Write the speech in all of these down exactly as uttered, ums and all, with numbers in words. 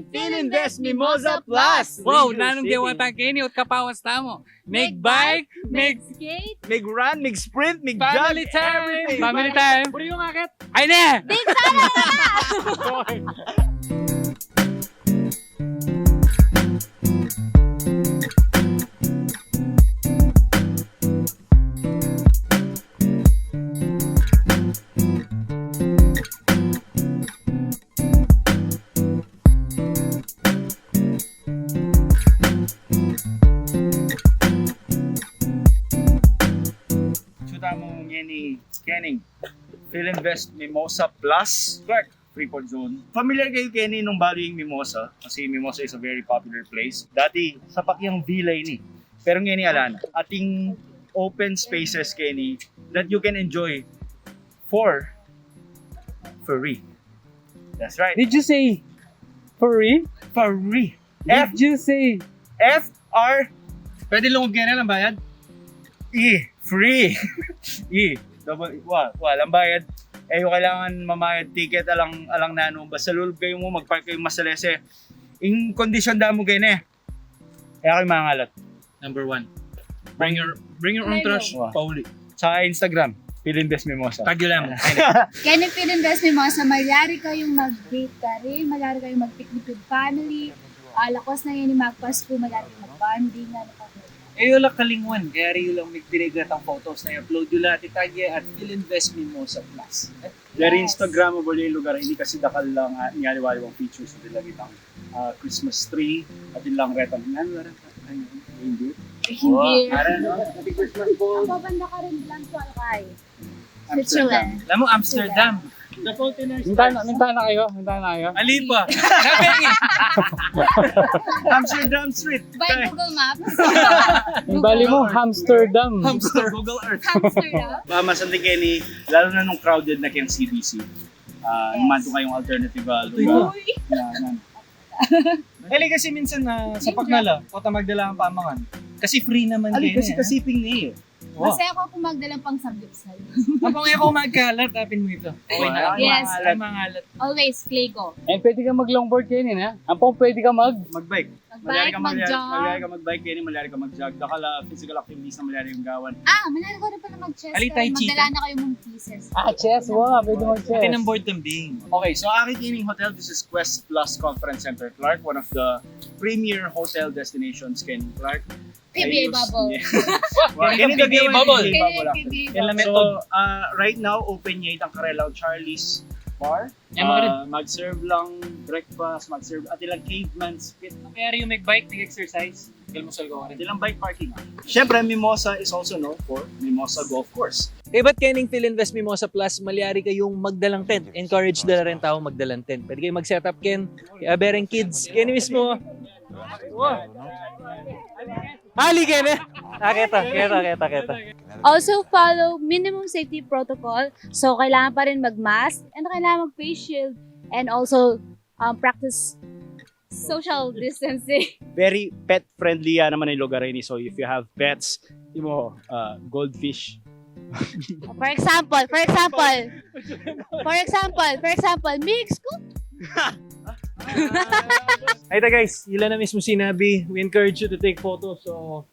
Filinvest Mimosa Plus. Wow, nanung dewa ta keni, ot kapawas tamu. Mig bike, mig skate, mig run, mig sprint, mig jog, family time. Family time. Puri yung akit. Ay, ne! Big sana na! Shoot tamu ngeni keni Filinvest Mimosa Plus. Clark, Freeport Zone. Familiar kayu keni nung balu ing Mimosa? Kasi Mimosa is a very popular place. Dati, sapak yang villa ini. Pero ngeni ala na. Atin open spaces keni that you can enjoy for free. That's right. Did you say furry? Furry. Did you say F R? Pwede lungub keni, alang bayad? E. Free. E. Double, wa, walang bayad. E yu kailangan mamayad ticket, alang, alang nanu. Basta lulub kayu mu, mag-park kayu masalese. Ing kondisyon da mu keni. Kaya kayu mangalat. Number one. Bring your, bring your own trash, pauli. Sa Instagram, Filinvest Mimosa. Tag yu lang. Keni Filinvest Mimosa, malyari kayung mag-date kari, malyari kayung mag-picnic with family, ah, lakwas na ngeni magpasku, malyari kayung mag-bonding, ano pa po. E yu la kalingwan, kayari yu lang migpinig retang photos na i-upload yu la, itag ye at Filinvest Mimosa Plus. Very Instagrammable ya ing lugar ini kasi dakal lang, ah, ing aliwa-aliwang features, atin lang itang, ah, Christmas tree, atin lang retang, nanu, retang, ano, reindeer? Reindeer. Wow, ano, no? Atin Christmas balls. Ang babanda ka rin lang, Tualkay. Amsterdam. Switzerland. Alam mo, Amsterdam. Minta na, minta na kayu, minta na kayu. Ali pa. Amsterdam Street. By Google Maps. Ing bali mu, Amsterdam. Hamster. Google Earth. Hamster, ah. Ba, masanting keni, lalu na nung crowded na keng C D C. Ah, mantu kayung alternative, ah, lugar. Uy. Na, na. Eli kasi minsan na sapak na la, pota magdala kang pamangan. Kasi free naman. Ali keni, kasi, eh, kasiping na e. Masaya ako kung magdalang pang samgyupsal. Apang e ko magkalat, apin mu ito. Okay na. Yes. Ay, mangalat. Always, Clego. And pwede ka mag-longboard keni, ne? Ampong pwede ka mag- Mag-bike. Malyari ka mag-, malyari ka mag-bike keni, malyari ka mag-jog. Dakal a physical activities na malyari yung gawan. Ah, malyari ko rin pala mag-chess. Ali, Tai Chi. Magdala na kayu mung pieces. Ah, chess. Wow, pwede mag-chess. Atin ang board ng bing. Okay, so aki keni ing hotel, this is Quest Plus Conference Center, Clark, one of the premier hotel destinations keni, Clark. P B A bubble. Keni ing P B A bubble. Keni ing P B A bubble. So, ah, right now, open ya itang karelang Charlie's Bar. Ah, mag-serve lang breakfast, mag-serve, atin lang caveman spit. Kaya rin yung mag-bike, nag-exercise. Atin lang bike parking. Siyempre, Mimosa is also known for Mimosa Golf Course. Kaybat keni ing Filinvest Mimosa Plus, malyari kayung magdalang tent. Encourage da la ring tau magdalang tent. Pwede kayu mag-set up keni, kaya bereng kids. Keni mismu. Wow. Ali keni. Ah, keta, keta, keta, keta. Also follow minimum safety protocol. So, kailangan pa rin mag-mask and kailangan mag-face shield and also, um, practice social distancing. Very pet friendly ya naman ing lugar ini. So if you have pets, imo, ah, goldfish. For example, for example, for example, for example, mix ko. Ay, ta guys, ila na mismu sinabi, we encourage you to take photos. So,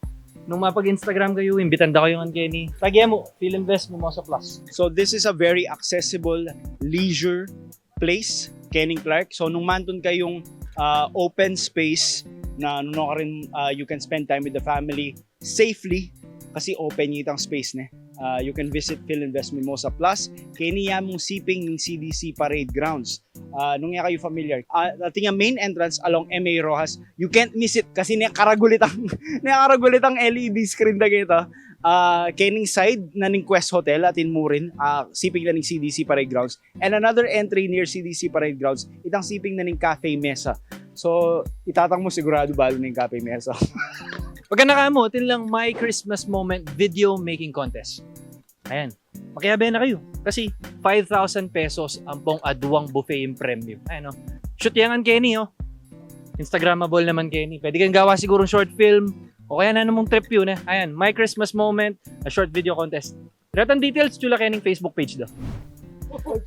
nung mapag-Instagram kayu, imbitan da kayu ngan keni. Tag ye mu, Filinvest Mimosa Plus. So this is a very accessible leisure place, keni, Clark. So nung mantun kayung, ah, open space na nung karin, ah, you can spend time with the family safely kasi open ya itang space, ne. Ah, you can visit Filinvest Mimosa Plus. Keni ya mung siping ning C D C Parade Grounds. Ah, nung e kayu familiar, ah, atin yang main entrance along M A Roxas, you can't miss it kasi ne karagul itang, ne karagul itang L E D screen da keta. Ah, keni ing side na ning Quest Hotel, atin mu rin, ah, siping na ning C D C Parade Grounds. And another entry near C D C Parade Grounds, itang siping na ning Cafe Mesa. So, itatang mu siguradu balu na ing Cafe Mesa. Pag anak mu, atin lang My Christmas Moment Video Making Contest. Ayan. Makiabe na kayu. Kasi five thousand pesos ampong aduang buffet ing premyu. Ayan, o. Shoot ya ngan keni, o. Instagrammable naman keni. Pwede kayung gawa sigurung short film. O kaya nanu mung trip yu, ne. Ayan, My Christmas Moment, a short video contest. Retang details, tsula keni king Facebook page da.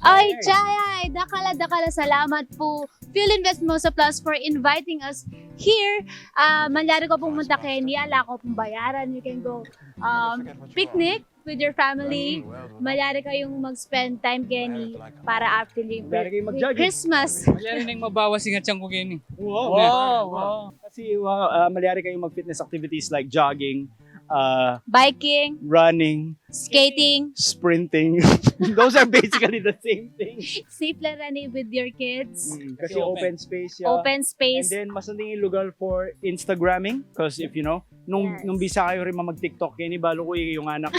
Ay, Chay, ay, dakal a dakal a salamat pu Feel Invest Mimosa Plus for inviting us here. Ah, malyari kayu pung pumunta keni, ala kayu pung bayaran. You can go um, picnic with your family. Malyari kayung mag-spend time keni para after yung Malyari kayung mag-jogging. Christmas. Malyari neng mabawas ing atyan ku keni. Wow. Wow, wow. Kasi uh, uh, malyari kayung mag-fitness activities like jogging, uh, Biking, running, skating. sprinting. Those are basically the same thing. Safe la reni with your kids. Mm, Kasi kasi open. Open space siya. Open And space. Then, mas nanding yung lugar for Instagramming. Because if you know, nung, Yes. nung bisa kayu rin mag-TikTok, keni balu ku yung anak,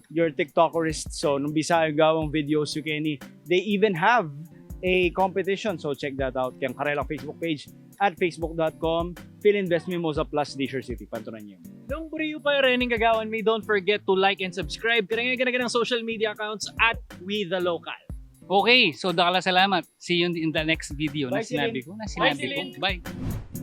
your TikTokerist. So, nung bisa kayu gawang videos yu keni, they even have a competition. So, check that out. Keng karelang Facebook page at facebook dot com, Feel Invest Mimosa Plus Leisure City. Pantunan yu. Nung buri yu pa reni ing gagawan mi, don't forget to like and subscribe. Kaya nga ganagan ang social media accounts at We The Local. Okay, so dakal a salamat. See you in the next video. Bye, Na sinabi Celine. ku, na sinabi ku. Celine. Bye.